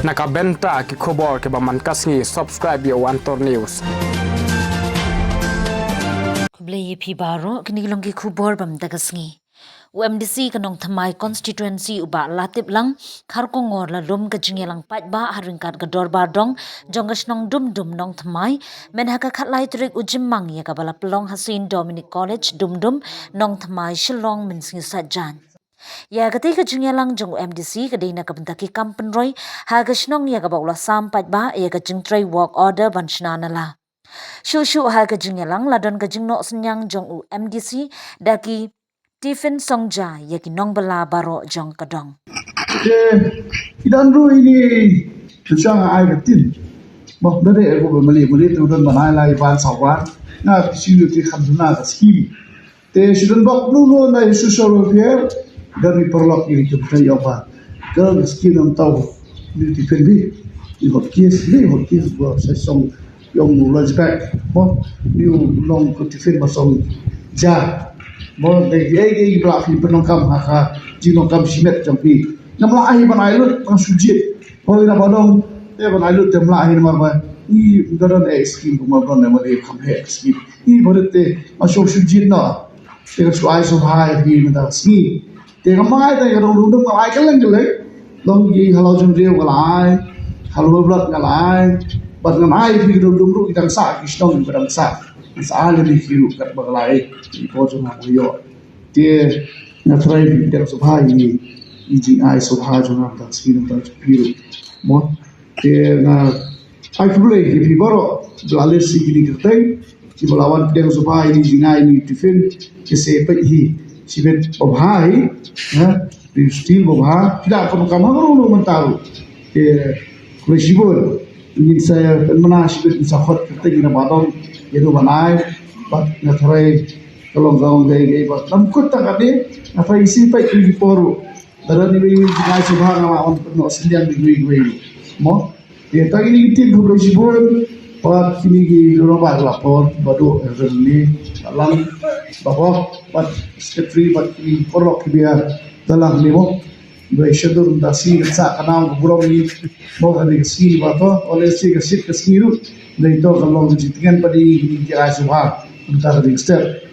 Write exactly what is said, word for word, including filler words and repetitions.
Na ka bynta ki khubor kiba man ka sngi, subscribe ïa u Antor News. Khublei ïa phi baroh, kine ki long ki khubor ba mynta ka sngi. U M D C ka Nongthymmai constituency u Bah Latiplang Kharkongor la lum ka jingïalang paidbah ha ryngkat ka dorbar dong jong ka shnong Dumdum Nongthymmai, mynha ka khatlai tarik u Jymmang, ïa kaba la pynlong ha Saint Dominic College Dumdum Nongthymmai, Shillong, mynsngi Saitjaiñ. Ïa katei ka jingïalang jong u M D C ka dei na ka bynta ki kam pynroi ha ka shnong, ïa kaba u la sam paidbah ïa ka jingtrei work order ban shna na la. Shuh shuh ha ka jingïalang la don ka jingnoh synñiang jong u M D C da ki tiffin song ja ïa ki nongbylla baroh jong ka dong. Te ki don ruh ine, tu shang ai ka tin. Mo, da de ko ba mali mali tu don ban ai lai ban sawan. Nga ki shu ti kham duna ka skim. Te shu don bok nu nu na social welfare. Don ni paralok ine tu ka ïoh ba. Ka skim nam tau ni tiffin bi. Ni hot kies, ni hot kies ba sa song. Ïong u lunch bag, mo, ïong long ko tiffin ba song ja. Mo, dei dei dei bla phi pynlong kam ha ka, jinglong kam shimet jong phi. Ngam lah ai ban ai lut tang shu jied. Mo, ina ba dong, eh, ban ai lut te ngam lah ai namar ba. Ni da don eh skim ko ma don eh ma dei kam heh skim. Ni ba dei te ma shu shu jied na. Te ka shu ai shu hai phi mynta sngi. Te ngam ai te ka dong dong dong ngam ai kylleng kylleng. Long ki halor jong riew ka la ai, halor blot ka la ai. Bad ngam ai phi ka dong dong ruh ki dang sah, ki shnong ki dang sah. Ngam sah ai lem ïa ki ruh kat ba ka la ai. Ki por jong nga ka ïoh. Te nga tharai phi dang sngewbha ïa i jingai sngewbha jong nga, dang sngewbha dang sngewbha ruh. Mo. Te nga ai khublei ïa phi baroh ba la leit sha kine ki kyrteng kiba la wan pdiang sngewbha ïa kine ki jingai, ïa kine ki tiffin, ki sa peit hi shibit ba bha hi. Ha, ri stil ba bha, ki da pyndonkam ha ruh ruh mynta ruh. Te khublei shibun. Ngin sa pynmynna shibit, ngin sa khot kyrteng, ngin ïa ba dong ïa ruh ban ai. Bad nga tharai ka long ka ong gai gai bad lam kut tang katne, nga tharai sa peit ki por ruh. Lada ni wei wei ki jingai sngewbha nga la wan pynnoh synñiang ni wei wei. Mo. Te tang ini ki tin khublei shibun. Bad kine ki rangbah la por, bad u, eh, ni, bad lang, bad bok, bad secretary, bad kine ki paralok kiba ïa da lang ni mo. Wei shadur da si ka sa ka nam ka burom ni. Mo ka ni ka si ba to, ole si ka sit ka si ruh. Dei to ka long ka jingtngen bad i ki jingai sngewbha. Mynta ka ding step.